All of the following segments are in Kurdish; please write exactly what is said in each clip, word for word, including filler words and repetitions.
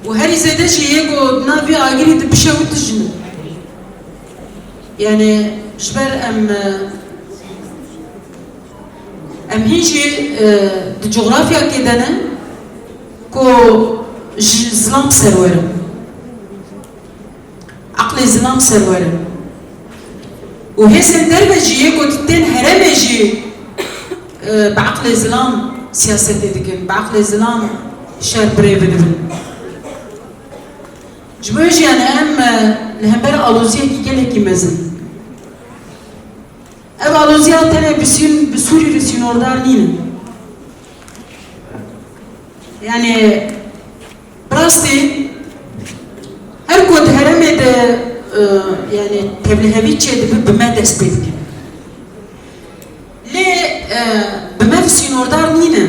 Û herî zêde jî yê ku di nav vî agirî di bişewitijin. Yani ji ber em, e, em hîn jî, e, di cografyakê de ne ku ji zilam serwer in. Eqlê zilam serwer in. Û hêzên derve jî yê ku tên herêmê jî, e, bi eqlê zilam siyasetê dikin, bi eqlê zilam şer bi rê ve dibin. Ji bo jî, yani, em, e, li hember aloziyekî gelekî mezin. Ev aloziya tenê bi sîn-, bi Sûrî re sînordar nîne. Yani, bi rastî her ku di herêmê de, e, yani, tevlihevî çêdibe, bi me dest pê dike. Lê, e, bi me sînordar nîne.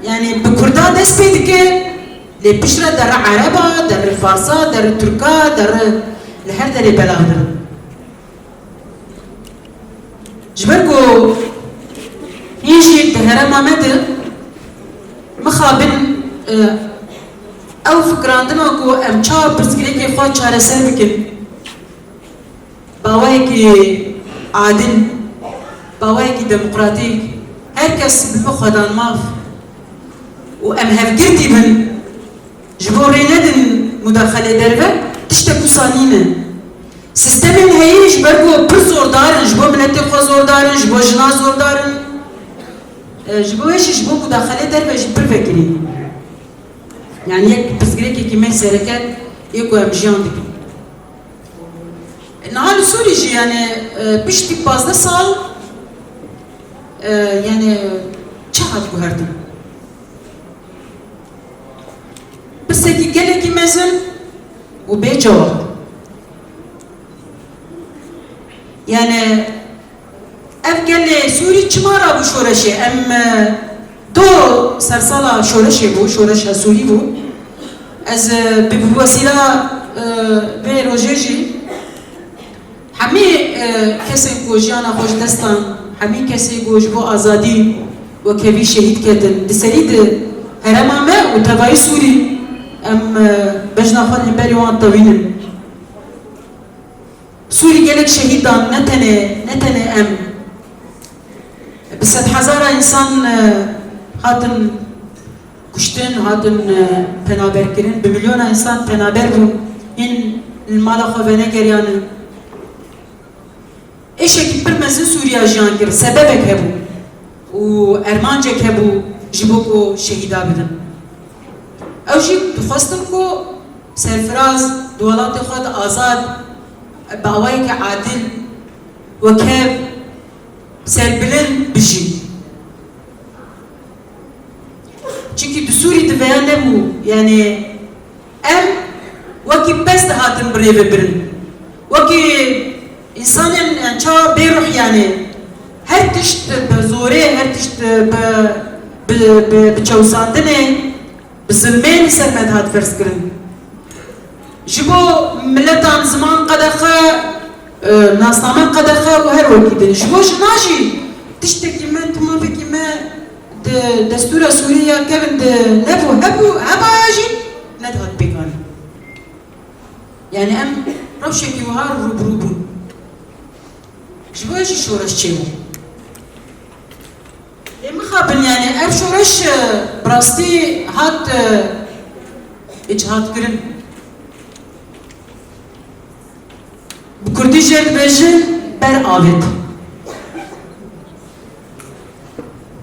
Yani, bi Kurda dest pê dike, lê piştre derre Ereba, derre Farsa, derre Tirka, derre li her derê belav dibin. Ji ber ku hîn jî di herêma me de mixabin, e, ew fikirandina ku em çawa pirsgirêkê xwe çareser bikin, bi awayekî adil, bi awayekî demokratîk, her kes bibe xwedanmaf û em hevgirtî bin, ji bo rê nedin mudaxelê derve, tiştek wisa nîne. Sîstemên heyî ji ber ku pir zordar in, ji bo miletê xwe zordar in, ji bo jina zordar in. E, ji bo wê jî ji bo mudaxelê derve jî pir vekirî. Yani yek pirsgirêkekî me sereke yê ku em jiyan dikin. E, niha li Sûrî jî yani, e, piştî pazdeh sal, e, yani çi hat guhertin? Pirsekî gelekî mezin û bê cewab. Yani ev gelê Sûrî çima rabû şoreşê? Em, e, do sersala şoreşê bû, şoreşa Sûrî bû. Ez, e, bi, bi wesîla, e, vê rojê jî hemî, e, kesên ku jiyana xwe ji dest dan, hemî kesê ku ji bo azadî wekhevî şehîd ketin, di serî di herêma me û tevayî Sûrî em, e, bejna xwe li hemberî wan tewînin. Sûrî gelek şehîd dan, ne tenê, ne tenê em. Bi sedhezara însan, e, hatin kuştin, hatin, e, penaberkirin, bi milyona însan penaber bûn, hîn li mala xwe venegeriyanin. Êşekî pir mezin Sûriya jiyan kir, sebebek hebû û ermancek hebû ji bo ku şehîda bidin. Ew jî dixwestin ku serfiraz di welatê xwe de azad, bi awayeke adil, wekhev, serbilind bijî. Çimkî di Sûrî di veya nebû, yani em wekî pez dihatin bi rê ve birin. Wekî însanên, yani çawa bê ruh, yani her tişt bi zorê, her tişt bi, bi, bi, bi çewsandinê, bi zilmê li ser me dihat ferz kirin. Ji bo miletan ziman qedexe, e, nasname qedexe û her wekî din. Ji bo jina jî tiştekî me, timafekî me di destûra Sûrî ya kevin de nebû, hebû, hebaya jî nedihat pêkanîn. Yani em rewşekî wiha rûbirû bûn. Ji bo jî şoreş çêbû. Lê mixabin, yani ev şoreş, e, bi rastî hat, e, îcihadkirin. Bi kurdî jê dibêjin ber avêt.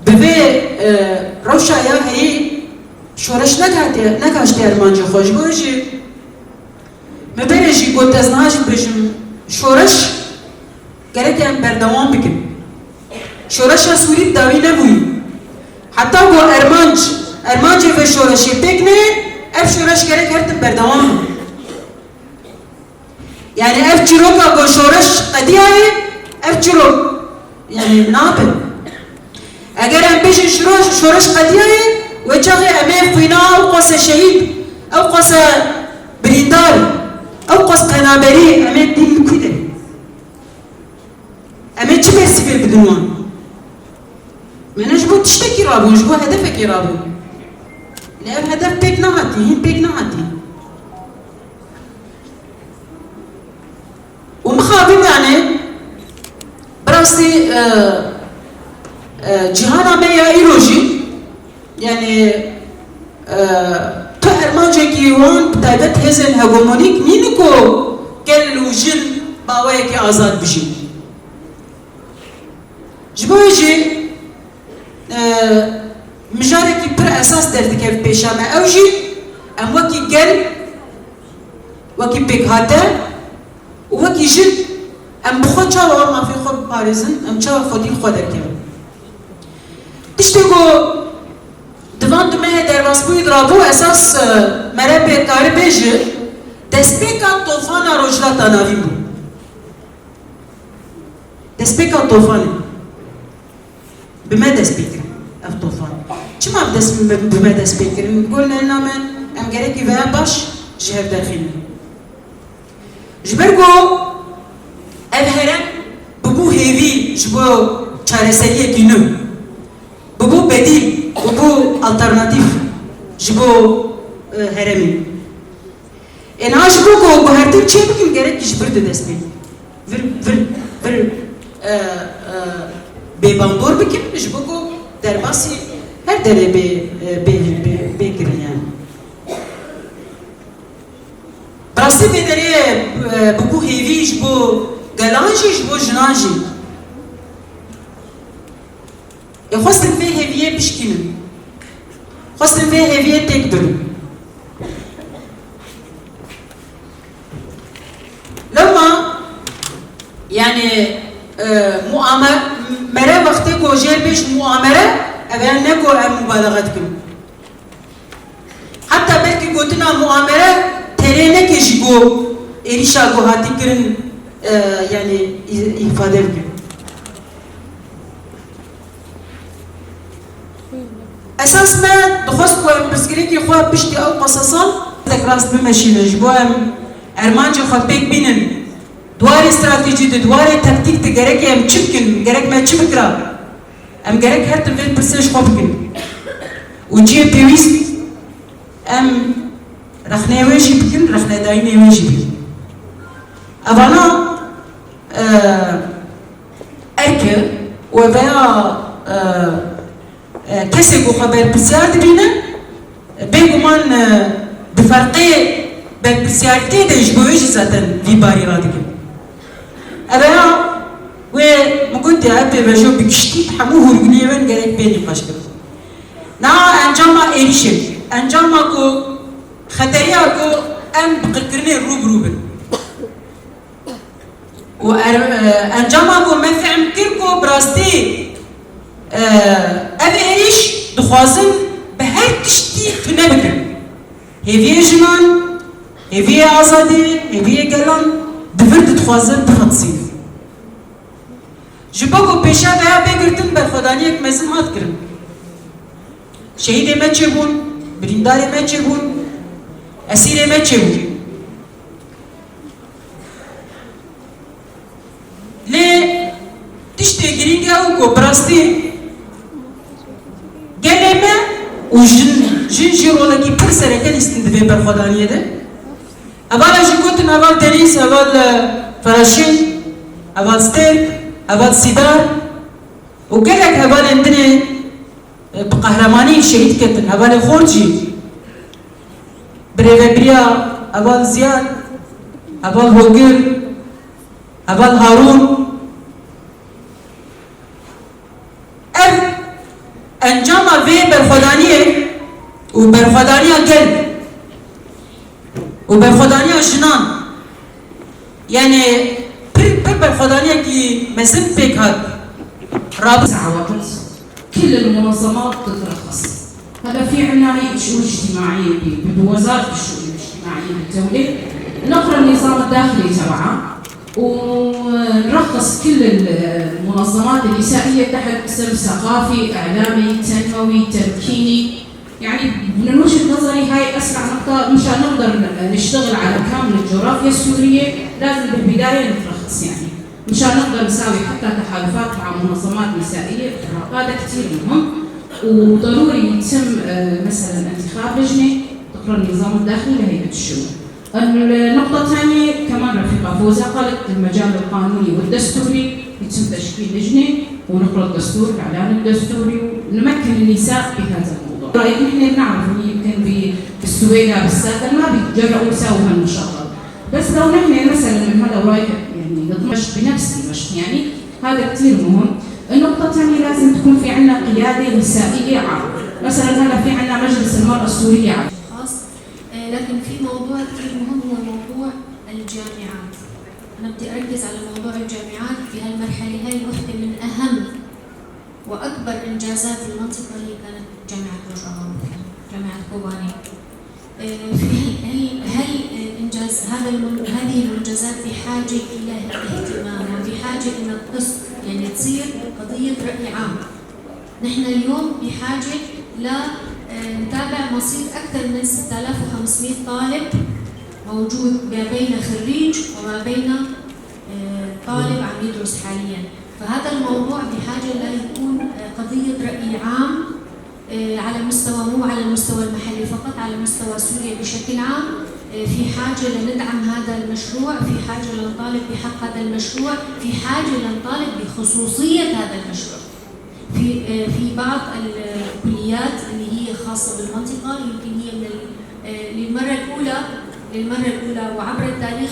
Bi vê, e, rewşa ya heyî şoreş nekatiye, nekaştiye armancê xwe. Ji bo jî Me berê jî got, ez niha jî dibêjim, şoreş gerek em berdewam bikin. Şoreşa Sûrî bi dawî nebûyî. Heta ku ermanc, ermancê vê şoreşê pêk neyê, ev şoreş gerek her tim berdewam be. Yani ev çîroka ku şoreş qediyayê, ev çîrok yani nabe. Eger em bêjin şiro-, şoreş qediyayê, wê çaxê em ê xwîna ew qase şehîd, ew qase birîndar, ew qas penaberî em ê dîn li kû de? Em ê çi bersîvê bidin wan? Me ne ji bo tiştekî rabûn, ji bo hedefekê rabûn. Ev hedef pêk nehatî, hîn pêk nehatî. Û mixabin, yanî, bi rastî, e, e, cîhana me ya îro jî, yanî, e, tu armancekî wan, bi taybet hêzên hegemonîk nînin ku gel û jin bi awayekî azad bijîn. Ji bo wê jî, e, mijarekî pir esas derdikeve pêşa me. Ew jî em wekî gel, wekî pêkhate û wekî jin em bi xwe çawa mafê xwe biparêzin, em çawa xwedî li xwe derkevin. Tiştê ku di van du mehê derbasbûyî de rabû, esas, e, mere pê karî bêje, destpêka tofana Rojhilata Navîn bû. Destpêka tofanê. Bi me dest pê kirin ev tofan. Çima bi dest, bi, bi me dest pê kirin? Gul ne name, em gerekî veya baş ji hev derxînin. Ji ber ku ev herem bibû hêvî ji bo çareseriyekî nû. Bibû bedîl, bibû alternatîf ji bo, e, heremê. Ê niha ji bo ku guhertin çêbikin, gerek ji vir de dest pê. Vir, vir, vir, e, e, bê bandor bikin, ji bo ku derbasî her derê bê, e, bê, bê, bê kirin yani. Bi rastî vê derê, e, bibû hêvî ji bo gelan jî, ji bo jinan jî. Ê xwestin vê hêviyê bişkînin. Xwestin vê hêviyê têk birin. Lewma, yani, e, muame-, mere wextê ku jêr bêj muamere, ev yani ne ku em mubalaxa dikin. Heta belkî gotina muamere terê neke ji bo êrîşa ku hatî kirin, e, yani î-, îfade bike. Esas me dixwest ku em pirsgirêkê xwe piştî ew qesesan tek rast bimeşînin, ji bo em ermancê xwe pêk bînin. Di warê stratejî de, di warê taktîk de gerek em çi bikin, gerek me çi bikira? Em gerek her tim vê pirsê ji xwe bikin. Û cihê pêwîst em rexneyê wê jî bikin, rexnedayînê wê jî bikin. Evana, e, erk e û ev ya, e, e, kesê ku xwe berpirsiyar dibîne, bêguman, e, di ferqê berpirsiyarîtiyê de ji bo wê jî zaten vî barî radike. Ev ya wê min gotiye, ev pêvajo bi giştî hemû hûrguliyê wê gerek bê nîqaşkirin. Niha encama êrîşê, encama ku xeteriya ku em bi qirkirinê rû bi rû bin. Û er-, e, encama ku me fehm kir ku bi rastî, e, ev êrîş dixwazin bi her tiştî tune bikin. Hêviyê jinan, hêviyê azadiyê, hêviyê gelan di vir de dixwazin bixepisînin. Ji bo ku pêşa veya bê girtin berxwedaniyek mezin hat kirin. Şehîdê me çêbûn, birîndarê me çêbûn, esîrê me çêbûn. Lê tiştê girîng ew ku bi rastî gelê me û jin, jin jî rolekî pir sereke lîstin di vê berxwedaniyê de. Heval e jî gotin, heval Denîz, heval, e, Feraşîn, heval Stêrk, heval Sîdar û gelek hevalên din ê, e, bi qehremanî şehîd ketin. Hevalê Xort jî, birêvebiriya heval Ziyad, heval Hogir, heval Harûn. Ev encama vê berxwedaniyê û berxwedaniya gel û berxwedaniya jinan, yani pir, pir berxwedaniyekî mezin pêk hat. Rab- ساعة وقت كل المنظمات تترخص. هلا في عنا هي شؤون اجتماعية ب-، ب-، بوزارة الشؤون الاجتماعية بالدولة، نقرأ النظام الداخلي تبعها، ونرخص كل المنظمات النسائية تحت اسم ثقافي، إعلامي، تنموي، تمكيني. يعني، من وجهة نظري هاي أسرع نقطة مشان نقدر نشتغل على كامل الجغرافيا السورية، لازم بالبداية نترخص يعني. مشان نقدر نساوي حتى تحالفات مع منظمات نسائية أخرى. هذا كتير مهم. وضروري يتم، آه، مثلًا انتخاب لجنة تقرر النظام الداخلي لهيئة الشؤون. النقطة الثانية كمان رفيقة فوزة قالت المجال القانوني والدستوري يتم تشكيل لجنة ونقرأ الدستور، الإعلان الدستوري، ونمكن النساء بهذا الموضوع. رأيك نحن بنعرف إنه يمكن ب-، بالسويلة، بالسادة ما بيتجرؤوا يساووا هالنشاط. بس لو نحن مثلًا من هلا ورايح يعني نتمشى بنفس المشي، يعني هذا كتير مهم. النقطة الثانية لازم تكون في عنا قيادة نسائية عامة. مثلًا هلا في عنا مجلس المرأة السورية عامة. خاص، آه، لكن في موضوع كتير مهم هو موضوع الجامعات. أنا بدي أركز على موضوع الجامعات في هالمرحلة. هاي وحدة من أهم وأكبر إنجازات المنطقة هي كانت جامعة روجافا، جامعة كوباني. آه، في هل، هل، هل، آه، إنجاز هذا المن-، هذه المنجزات بحاجة إلى اهتمام وبحاجة إنها تص-، يعني تصير قضية رأي عام. نحن اليوم بحاجة ل، آه، نتابع مصير أكثر من ستة آلاف وخمسمية طالب موجود ما بين خريج وما بين، آه، طالب عم يدرس حاليًا. فهذا الموضوع بحاجة ليكون، آه، قضية رأي عام، آه، على مستوى، مو على المستوى المحلي فقط، على مستوى سوريا بشكل عام. آه، في حاجة لندعم هذا المشروع، في حاجة لنطالب بحق هذا المشروع، في حاجة لنطالب بخصوصية هذا المشروع. في، آه، في بعض الكليات اللي هي خاصة بالمنطقة، يمكن هي من ال-، آه، للمرة الأولى، للمرة الأولى وعبر التاريخ،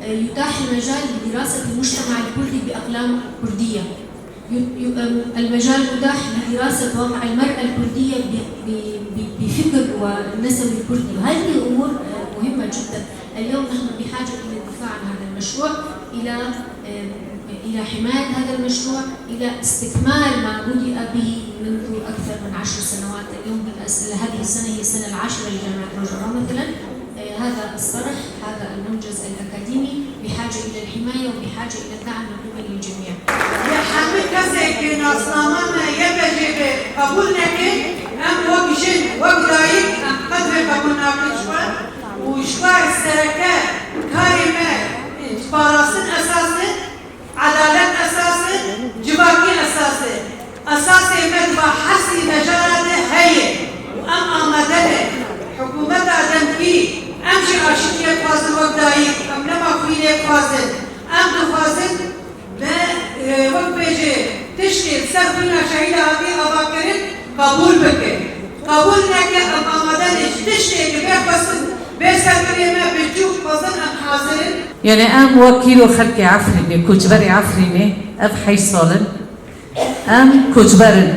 آه، يتاح المجال لدراسة المجتمع الكردي بأقلام كردية. ي-، ي-، آم، المجال متاح لدراسة واقع المرأة الكردية ب-، ب-، ب-، بفكر والنسوي الكردي. وهذه أمور، آه، مهمة جدًا. اليوم نحن بحاجة إلى الدفاع عن هذا المشروع، إلى، آه، إلى حماية هذا المشروع، إلى استكمال ما بدأ به منذ أكثر من عشر سنوات. اليوم بالأس-، هذه السنة هي السنة العاشرة لجامعة روجافا مثلًا. آه، هذا الصرح، هذا المنجز الأكاديمي بحاجة إلى الحماية وبحاجة إلى الدعم من قبل الجميع. Hemî kesê ku nasnama me Y P J B qebûl neke, em wek jin, wek dayik, em qedrê xwe nakin ji we û ji we sereke karê me ji parastin esas e, edalet esas e, civakî esas e. Esasê me di va hesî mejara de heye û em amade ne. Hikûmeta demkî, em jî aştiyê dixwazin wek dayik, em ne mafînê dixwazin. Em dixwazin me, e, wek bêjê tiştê li ser xwîna şehîda hatî avakirin qebûl bikin. Qebûl neke, em amade ne ji tiştê ku bê xwestin, bê serkirdê me bi cû xwezin em hazir in. Yanî em wek îro xelkê Efrînê, koçberê Efrînê, ev heyş sal in. Em koçber in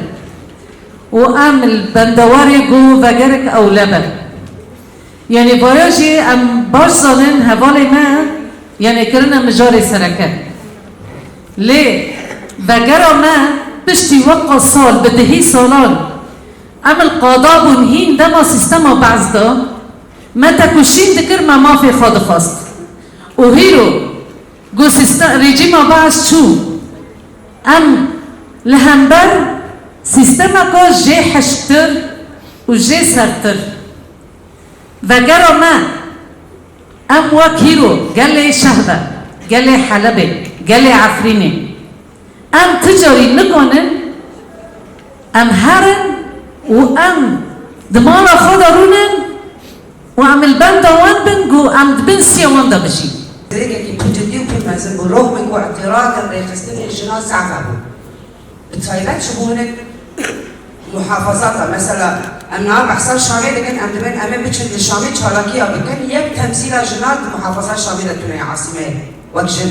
û em li bendewarê ku vegerek ewleb e. Yanî vaya jî em baş zanin hevalê me, yanî kirine mijarê sereke. Lê vegera me piştî weka sal, bi dehî salan em li qada bûn hîn dema sîstema Be'es de me tekoşîn dikir, me mafê xwe dixwest. Û hîro ku sîste-, rejîma Be'es çû, em li hember sîstemeka jê hişktir û jê sertir. Vegera me, em wek hîro gelê Şehbe, gelê Helebê, gelê Efrînê, em ti carî nikanin, em herin û em di mala xwe de rûnin û em li benda wan bin ku em di bin siya wan de bijîn. Rêkekî pir cidî û pir mezin bû. Rok min ku îtîrazên rêxistinên jinan zehf hebû. Bi taybet ji bo hinek muhafazata, mesela, em niha behsa Şamê dikin, em dibin em ê biçin li Şamê çalakiya bikin, yek temsîla jinan di muhafaza Şamê de tune ye, asîmeyê, wek jin.